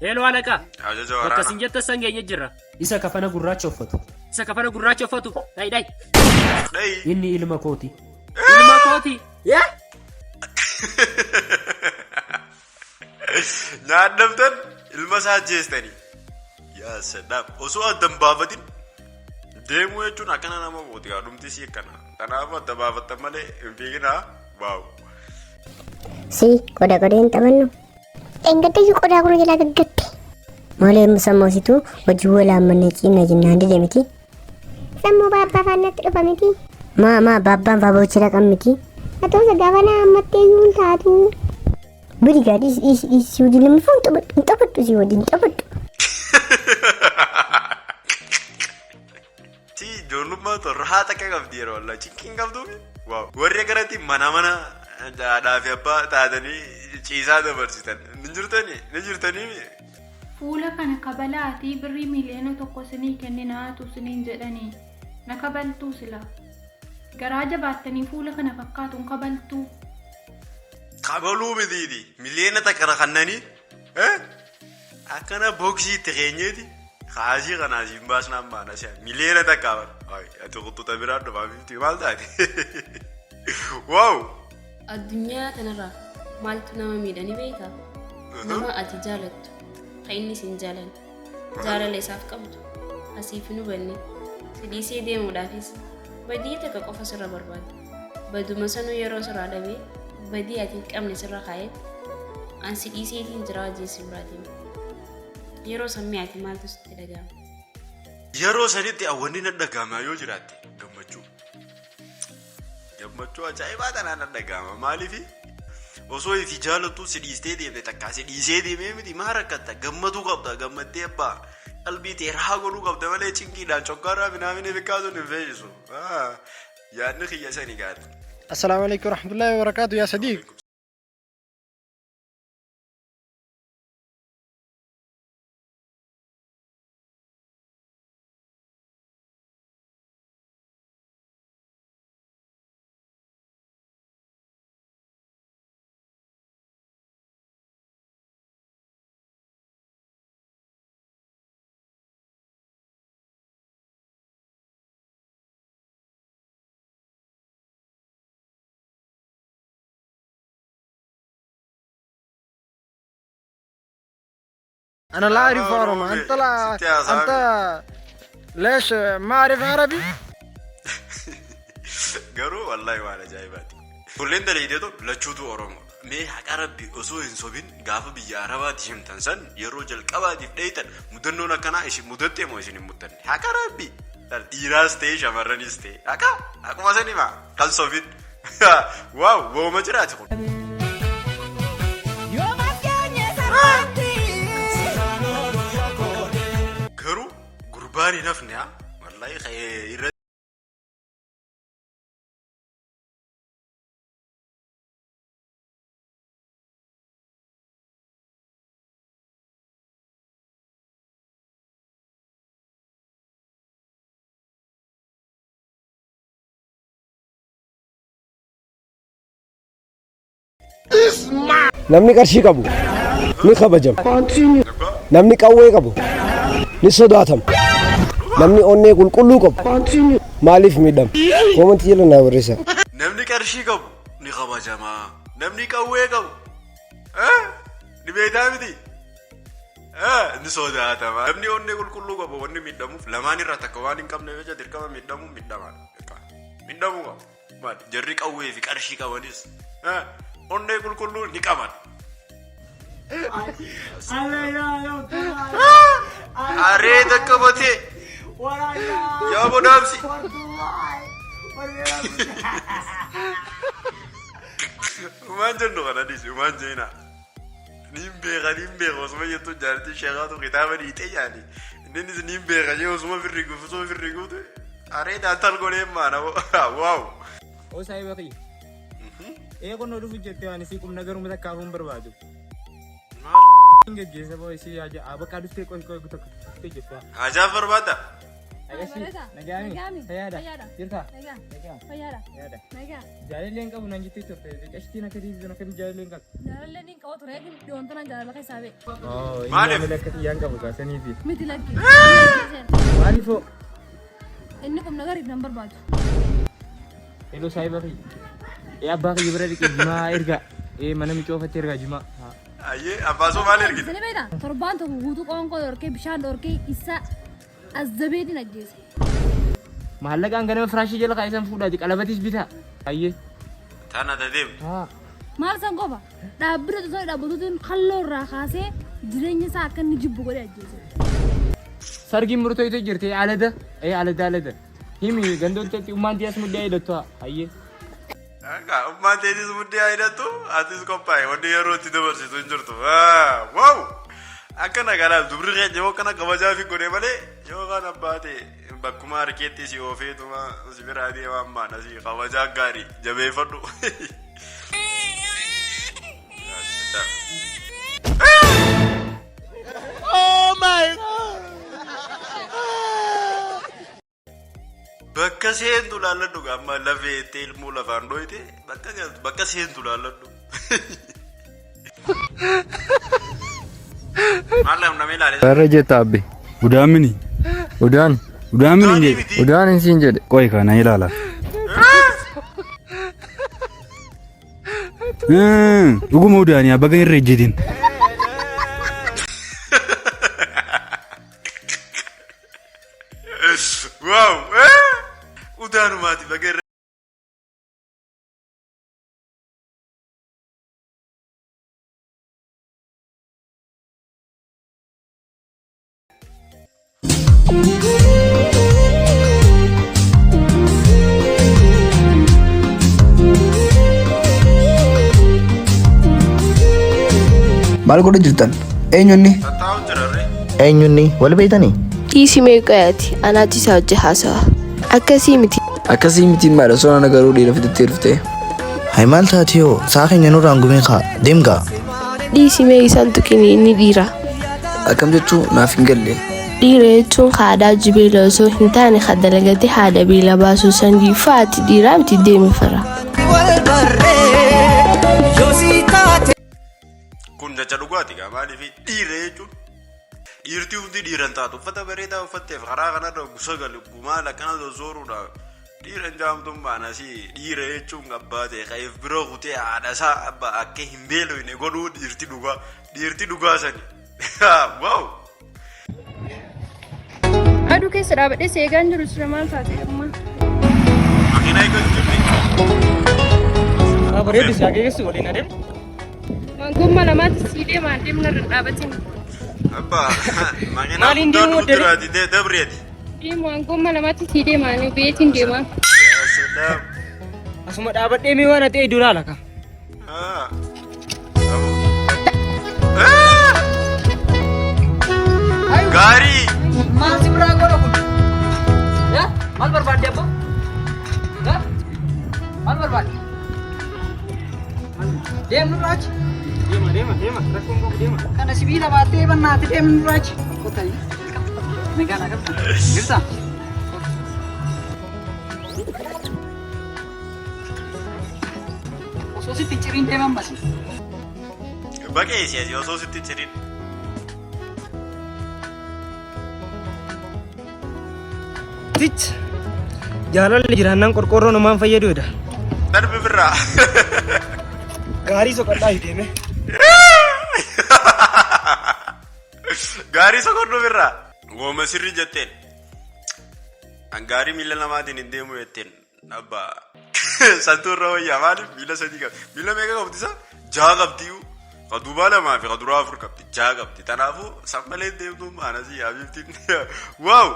Hello alaqaa. Ajaja Bakka waraanaa. isin jettan san geenye jirra. Isa kafana gurraacha uffatu. Isa kafana gurraacha uffatu. Dhayi dhayi. Dhayi. Inni ilma kooti. Ilma kooti. Yaa. Nyaadhamtan ilma isaa ajjeestanii. Yaa sadhaaf osoo adda hin baafatin deemuu jechuun akkana nama gooti gaa dhumti isii akkana. Kanaafuu adda baafattan malee hin fiiginaa. Waaw. Si qoda qodee hin taphannu. Dheengaddayyuu qodaa kun jalaa gaggatte. Malee sammoosituu hojii wal haammanne ciimna jennaan dide miti. Sammuu baabbaa faannatti dhufa miti. Maa maa baabbaan faa boochi dhaqan miti. Atoosa gaafa na hammattee iyyuu hin taatu. Biri gaa dhiisi dhiisi dhiisi si wajjin lammaffaa hin taphadhu hin taphadhu si wajjin hin taphadhu. Si ijoollummaa tun rahaa takka qabdi yeroo Allah cinqii hin qabduufi. Waaw. Warri akkanatti mana mana haadhaa fi abbaa taatanii ciisaa dabarsitan ni jirtanii ni jirtanii. Fuula kana kabalaatii birrii 1,000,000 isinii kenninaatu isiniin jedhanii na kabaltuu sila? Garaa jabaattanii fuula kana fakkaatu hin kabaltuu? Kabaluu mitiiti 1,000,000 rakannanii akkana boksii itti keenyeeti kaasii kanaa siin baasnaan baana si'a 1,000,000 bara. Ati kuttuta biraan dhufaa fifti maal taate? Waaw! Addunyaa tanarraa maaltu nama miidha ni beektaa? Nama ati jaalattu ka inni sin jaalanne jaalala isaaf qabdu ka siif hin hubanne si dhiisee deemuudhaafis badii takka qofa sirra barbaada. Baduma sanuu yeroo sirraa dhabee badii ati hin qabne sirra kaa'eet an si dhiiseetiin jiraa jee si biraa deema. Yeroo san mee ati maaltu sitti dhaga'ama? Yeroo sanitti wanni na dhaga'ama yoo jiraatte gammachuu. Gammachuu ajaa'ibaa tanaan na dhaga'ama. Maaliif osoo ifi jaalattuu si dhiistee deemte takkaa si dhiisee deemee miti maa rakkatta gammaduu qabda gammaddee abbaa qalbii tee rahaa godhuu qabda malee cinqiidhaan coggaarraa minaamini fikkaatuun hin feesisu. Yaadni kiyya sani gaari. Assalaamu alaikum warahmatullahi wabarakatuh yaa sadiiq. أنا لا أعرف عربي أنت لا أنت ليش ما أعرف عربي؟ Garuu wallahi waan ajaa'ibaati. Ijoolleen dalaydee tun lachuutu Oromoodha. Mee haqa rabbi osoo hin sobin gaafa biyya Arabaati himtan san yeroo jalqabaatiif dheeytan mudannoon akkanaa isin mudattee moo isin hin muddanne? Haqa rabbi dhiiraas ta'e shamarranis ta'e haqa haquma san himaa kan sobin. Waaw wooma jiraati kun. Garuu gurbaan hin hafne haa wallahi ka'ee irra Namni qarshii qabu ni kabajama. Namni qawwee qabu ni sodaatama. Namni onnee qulqulluu qabu maaliif miidhama? Koomantii jala naa barreessaa. Namni qarshii qabu ni kabajama. Namni qawwee qabu ni beektaa miti? Ni sodaatama. Namni onnee qulqulluu qabu wanni miidhamuuf lamaan irraa takka waan hin qabneef jecha dirqama miidhamuu miidhamaadha. Miidhamuu qaba. Maali jarri qawwee fi qarshii qabanis onnee qulqulluu ni qaban. Areeda qabatee yaa bodaamsi. Umaan jennu kana dhiisi umaan jeenaa. Niin beeka niin beeka osuma jettu jaartii sheekaatu kitaaba dhiitee yaani. Innis niin beeka jee osuma firri guutu osuma firri guutu areedaan tal godhee maana waaw. Oo saahiba kiyya. Ee kunnoo dhufu jettee waan isii qubna garuma takkaafuu hin barbaadu. Hin geggeessa boo isii haja bakka dhuftee qoy qoy tokko dhuftee jettaa. Hajaaf barbaadda? Agashii. Nagaami. Fayyaadha. Jirta. Nagaa. Fayyaadha. Fayyaadha. Nagaa. Jaalallee hin qabu naan jettee turte. Qashtiin akka deebisu akkamitti jaalallee hin qabu? Jaalallee ni qaba ture dhiyoon tanaan jaalala keessaa ba'e. Maaliif? Inni akka xiyyaan qabu kaasaniifi. Miti lakki. Maaliifoo? Inni qubna gariif nan barbaadu. Hello saahiba kiyya. Ee abbaa kiyya bira dhiqee jimaa ergaa. Ee mana micoofatte ergaa jimaa. Ayyee abbaa soo maal ergite? Sani beektaa? Torbaan tokko guutuu qoonqoo dhorkee bishaan dhorkee isa azzabeetiin ajjeese. Maallaqaan ganama firaashii jala kaa'isan fuudhaati qalabatis bitaa. Ayyee. Tana ta deemtu. Maal san qofa? Dhaabbata osoo dhaabbatuutiin kalloo irraa kaasee jireenya isaa akka inni jibbu godhee ajjeese. Sargiin murtooytu jirti alada. Ee alada alada. Himi gandootatti ummaan tiyas muddaa hidhattu hayyee. Akka ummaan teetis muddee haa hidhattu atis qophaa'e wanni yeroo itti dabarsitu hin jirtu. Wow! Akkana kanaaf dubri keenya yoo akkana kabajaa fi godhe malee yoo kan abbaa ta'e bakkuma harkeetti si oofeetuma si biraa deema ammaan asii kabajaa gaarii jabeeffadhu. Oh my God! Bakka seentu laalladhu amma lafee itti ilmuu lafaan dhoyte bakka galtu bakka seentu laalladhu. Maal namni ilaale? Irra jetta abbe. Udaan mini. Udaan. Udaan mini hin jedhe. Udaan hin siin jedhe. Qoy kana ilaala. Dhuguma udaanii baga irra ejjetin. Wow! Udaanumaati baga irra Maal godhu jirtan? Eenyunni? Eenyunni wal beeytanii? Dhiisi meeqayaati anaatu isaa hojii haasawa. Akkasii miti. Akkasii miti maadha osoo ana garuu dhiira fidattee dhuftee. Hay maal taatee hoo sa'a keenya nurraan gumee kaa deem gaa. Dhiisi mee isaan tuqini inni dhiira. Akkam jechuu naaf hin galle. Dhiira jechuun ka aadaa jibeela osoo hin taane ka dalagate haadha beela baasu san dhiiffaa ati dhiiraa miti deemi fira. Kun jecha dhugaati gaa maaliif dhiira jechuun dhiirti hundi dhiira hin taatu uffata bareedaa uffatteef karaa kanarra sagal gumaal akkana zozzooruudha dhiira hin jaamtuun baanasii dhiira jechuun abbaa ta'e ka'eef bira kutee haadha isaa abbaa akka hin beelofne godhuu dhiirti dhugaa dhiirti dhugaa sani wow. Aduu keessa dhaabadhee si eegaan jiru sira maal taate amma? Makiinaa eeggatu jirti. Bareedu si akeekessu waliin adeemu. Mangummaa lamaatti sii deemaa deemna irra hin dhaabatin. Abbaa makiinaa Maaliin guddaa deemuu waddare? duraati dabreeti. Deemu hangummaa lamaatti sii deemaa ni beetiin deemaa. Yaa salaam. Asuma dhaabadhee mee waan ati eedu laala ka. Ah. Gaarii. Maal si biraa godha kun? Yaa maal barbaadde abbaa? Yaa maal barbaadde? Deem nurraa achi. Deema deema deema rakkoon qabu deema. Kana sibiila baattee bannaati deem nurraa achi. Kottaa nagaa naa qabda. Jirtaa? Osoo sitti hin ciriin deeman masi. Baqee si asii osoo sitti hin cirin. Tich jaalalli jiraannaan qorqoorroon homaan fayyaduudha. Darbi birraa. Gaarii soqadhaa deeme. Gaarii soqodhu birraa. Wooma sirri jetteen. An gaarii miila lamaatiin hin deemu jetteen. Abbaa. Santuu irra wayyaa maaliif miila sadii qabdi. Miila meeqa qabdi isa? Jaha qabdi. Ka duubaa lamaa fi ka duraa afur qabdi. Jaha qabdi. Kanaafuu san malee hin deemtu maanasii habiibtiin. Waaw!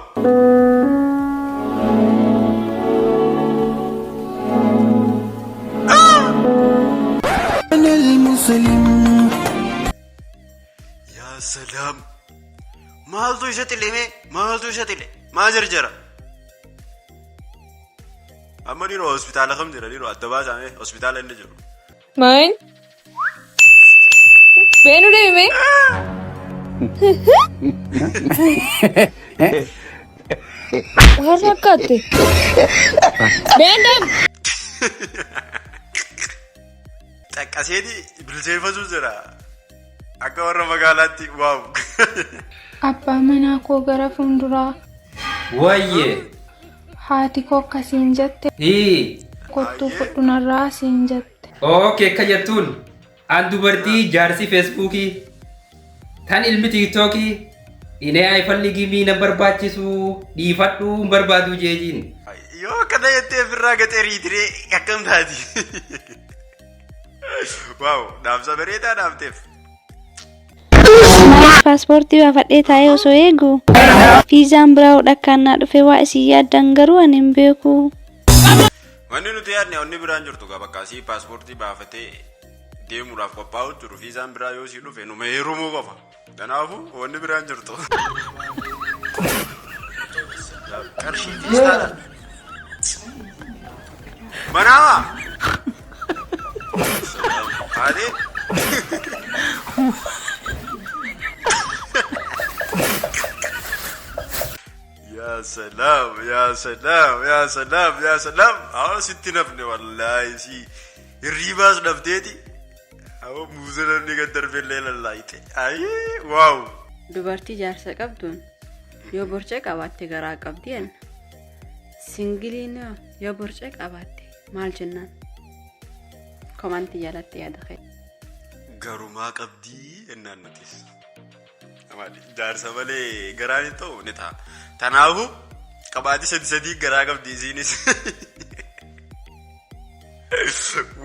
Yaa salaam! Maaltu isa xile mee? Maaltu isa xile? Maa jarjara? Amma dhiiroo hospitaala kam jira dhiiroo adda baasaa mee hospitaala inni jiru. Maal? Beenu deeme? Waan rakkaatte. Deem. Xaqqaseeti bilcheeffatu jira. Akka warra magaalaatti waaw. Abbaa manaa koo gara fuulduraa Wayyee. haati koo akkasiin jette Hii. kottuu fudhu narraa siin jette. Okay, akka jettuun an dubartii jaarsi Feesbuukii tan ilmi Tiiktookii inee ayfalli gimii na barbaachisu dhiifadhuu hin barbaadu jeejiin. Yoo akkana jettee ofirraa gaxee riitiree akkam taati? Waaw, dhaamsa bareedaa dhaamteef. Paaspoortii baafadhee taa'ee osoo eegu fiizaan biraa dhakkaan naa dhufe waa isin yaaddan garuu ani hin beeku. Wanni nuti yaadne wanni biraan jirtu qaba. Bakka asii paaspoortii baafatee deemuudhaaf qophaa'u jiru. Fiizaan biraa yoo sii dhufe numa heerumuu qofa. Kanaafuu wanni biraan jirtu. Qarshii fiistaadha. Manaama! Haadhee! Yaa salaam, yaa salaam, yaa salaam, yaa salaam. Haa sitti nafne wallaahi si hirriibaas dhabdeeti. Haa muuza namni gad darbellee lallaayite. Ayii waaw. Dubartii jaarsa qabduun yoo borcee qabaatte garaa qabdi jenna. Singiliin yoo borcee qabaatte maal jennaan? Komantii jalatti yaada kee. Garumaa qabdii jennaan nutis. Amaadhi jaarsa malee garaan hin ta'u ni ta'a. Tanaafuu qabaatii sadi sadii garaa qabdi isiinis.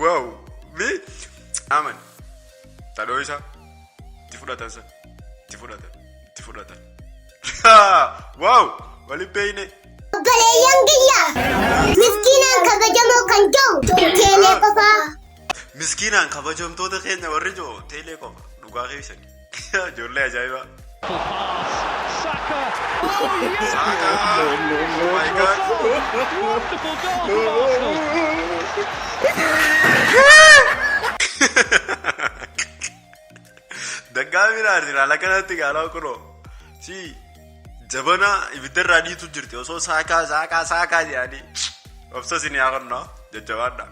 Waaw mi aman tadhoo isaa itti fudhatan san itti fudhatan itti fudhatan. Waaw waliin beeyne. Obboleeyyan kiyya miskiinaan kabajamoo kan ta'u teelee qofaa. Miskiinaan kabajamtoota keenya warri jiru teelee qofa dhugaa keessani. Ijoollee ajaa'ibaa. Saka! Oh my God! Wonderful goal from Arsenal. Daggaamiin Arsenaal akkanatti gaalaa kunoo. Si jabana ibiddarraa dhiitu jirti osoo saakaa saakaa saakaa jedhanii. Obsa isin haa kennaa jajjabaadhaa.